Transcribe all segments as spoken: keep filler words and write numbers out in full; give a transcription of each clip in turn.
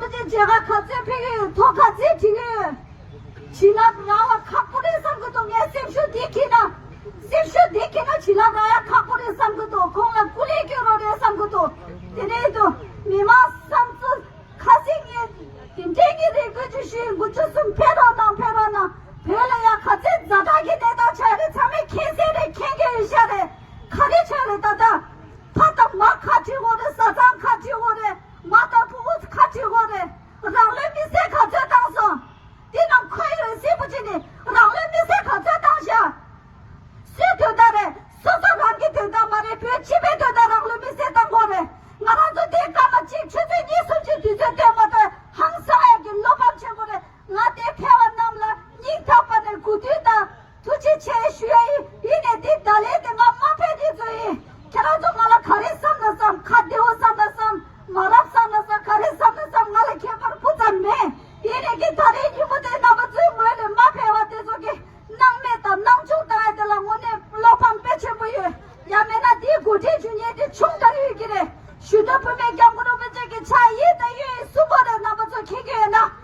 ཁྱེད་ཀྱི་མཇལ་ཁ་ག་ཚོད་ཕེབས་ཀྱི་ཡོད། ཐོ་ག་ཚོད་བྲིས་ཀྱི་ཡོད། བྱིན་རླབས་རག་པ་ཁག་པོ་རེད་བསམ་གྱི་འདུག་ངས་སེམས་ཤུགས་འདི་འཁྱེར་ན། སེམས་ཤུགས་འདི་འཁྱེར་ན་བྱིན་རླབས་རག་ཡ་ཁག་པོ་རེད་བསམ་གྱི་འདུག་ཁོང་ལ་སྐུ་ལས་སྐྱོན་རོགས་རེད་བསམ་གྱི་འདུག་དེ་ནས་དུ་མི་མང་བསམ་ཚུལ་ཁ་སང་ངས་དེ་འདྲའི་ངས་རེ་སྐུལ་ཅིག་ཞུས། དགུ་བཅུ་གསུམ་ཕེབས་རོགས་གནང་། ཕེབས་རོགས་གནང་། བོད་ལ་ཡ་ག་ཚོད་ཛ་དྲག་གི་གནས་སྟངས་ཆགས་རེད། ཚང་མས་མཁྱེན་གསལ་རེད། མཁྱེན་གྱི་ཡོད་ཤག་རེད། ག་རེ་ཆགས་རེད། ད་ལྟ་ཕ་དང་མ་ཁ་བྲིས་དགོས་རེད། བཟའ་ཚང་ཁ་བྲིས་དགོས་རེད། མ་དང་བུ་ཁ་བྲིས་དགོས་རེད། རང་ལུས་མེར་སྲེག་ག་ཚོད་བཏང་སོང་། འདི་རྣམས་ཁོ་ཡི་རེད། སྲིད་པ་ཅིག་ནི་རང་ལུས་མེར་སྲེག་ག་ཚོད་བཏང་ཤག་སུའི་དོན་དག་རེད། སོ་སོ་རང་གི་དོན་དག་མ་རེད། བོད་སྤྱི་པའི་དོན་དག་རང་ལུས་མེར་སྲེག་བཏང་དགོས་རེད། ང་རང་ཚོ་དེའི་སྐར་མ་གཅིག་ཆུ་ཚོད་གཉིས་གསུམ་གྱི་དུས་ཚོད་སྟོན་མ་ཐུབ། ཧང་སང་ཡག་གི་བློ་ཕམ་ཆེན་པོ་རེད། ང་དེ་ཕལ་བ་རྣམས་ལ་སྙིང་ཐག་པ་ནས་གུས་འདུད་དང་ཐུགས་རྗེ་ཆེ་ཞུ་ཡ་ཡིན། ཡིན་ནས་འདི་ད་ལན་དེ་ང་མ་ཕེབས་དུས་ཚོད་ཡིན། ཁྱེད་རང་ཚོ་ང་ལ་ག་རེ་བསམ་ན་བསམ། ཁ་བདེ་བོ་བསམ་ན་བསམ། མ་རབས་བསམ་ན་བསམ། ག་རེ་བསམ་ན་བསམ། ང་ལ་ཁྱད་པར་སྤུ་ཙམ་མེད། ཡིན་ནས་ཀྱི་ད་རེས་ཉིན་མོ་དེ་རྣམ་པ་ཚོའི་ངོས་ནས་མ་ཕེབས་པ་དེ་ཚོ་གི་སྣང་མེད་དང་སྣང་ཆུང་བཏང་ཡ་དེ་ལ་དངོས་གནས་བློ་ཕམ་དཔེ་ཆེན་པོ་ཡོད། ཡང་མིན་ན་དེའི་འགོ་ཁྲིད་ཞུ་མཁན་དེ་ཆུང་དྲགས་ཡོད་ཀྱི་རེད། གཞོན་ནུ་བུད་མེད་སྐྱབས་མགོན་རིན་པོ་ཆེ་གི་ཕྱག་ཡིད་དང་གཡོ་ཡིད་གསུམ་པོ་རེད། རྣམ་པ་ཚོ་མཁྱེན་གྱི་ཡོད་ན།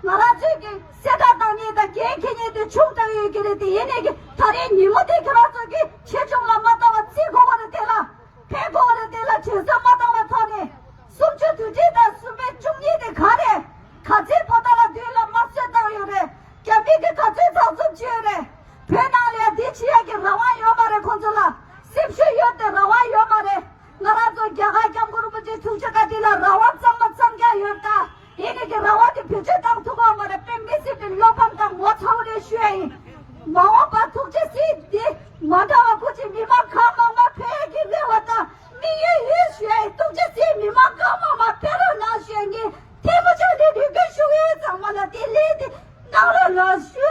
ང་རང་ཚོའི་གི་གསལ་བསྒྲགས་བཏང་མཁན་དང་འགན་འཁྱེར་མཁན་དེ་ཆུང་དྲགས་ཡོད་ཀྱི་རེད། དེ་ཡིན་ནས་ཀྱི་ད་རེས་ཉིན་མོ་དེ་ཁྱེད་རང་ཚོ་གི་ཆེ་ཆུང་ལ་མ་ལྟ་བ་བརྩི་དགོས་པ་རེད། དེ་ལ་ཕན་དགོས་པ་རེད། དེ་ལ་བྱེད་ས་མ་བཏང་བའི་ཐོག་ནས་སུམ་ཅུ་དོན་ཁྲི་དང་སུམ་པའི་བཅུ་གཉིས་དེ་ག་རེད། ག་ཚོད་ཕོ་བྲང་ལ་མདུན་ལ་དམར་གསོད་བཏང་ཡོད་རེད། རྒྱ་མི་གི་ག་ཚོད་ཚགས་ཚུད་བྱས་ཡོད་རེད། བོད་ནང་ལ་ཡ་འདི་བྱེད་ཡ་གི་རང་དབང་ཡོད་མ་རེད། ཁོང་ཚོ་ལ་སེམས་ཤུགས་ཡོད་དེ་རང་དབང་ཡོད་མ་རེད། ང་རང་ཚོ་རྒྱ་གར་སྐྱབས་མགོན་རིན་པོ་ཆེ་ཐུགས་རྗེ་བཀའ་དྲིན་ལ་རང་དབང་གཙང་མ་གཙང་རྐྱང་ཡོད་ད། ཡིན་ནས་ཀྱི་རང་དབང་དེ་བེད་སྤྱོད་བཏང་ཐུབ་པ་མ་རེད། དཔེ་མི་སྲིད་པའི་བློ་ཕམ་དང་ངོ་ཚ་བོ་རེད་ཞུ་ཡ་ཡིན། མ་འོངས་པར་ཐུགས་རྗེ་གཟིགས་འདི་མ་འདྲ་བ་ཁུ་ཆེ་མི་མང་གང་མང་མ་ཕེབས་ཀྱི་རེ་བ་དང་དམིགས་ཡུལ་ཡོད་ཞུ་ཡ་ཡིན། ཐུགས་རྗེ་གཟིགས་མི་མང་གང་མང་མ་ཕེབས་རོགས་གནང་ཞུ་ཡ་ངས་ཐལ་མོ་སྦྱར་ནས་འབོད་སྐུལ་ཞུ་གི་ཡོད། ཚང་མ་ལ་བདེ་ལེགས་དེ་གནང་རོགས་གནང་ཞུ།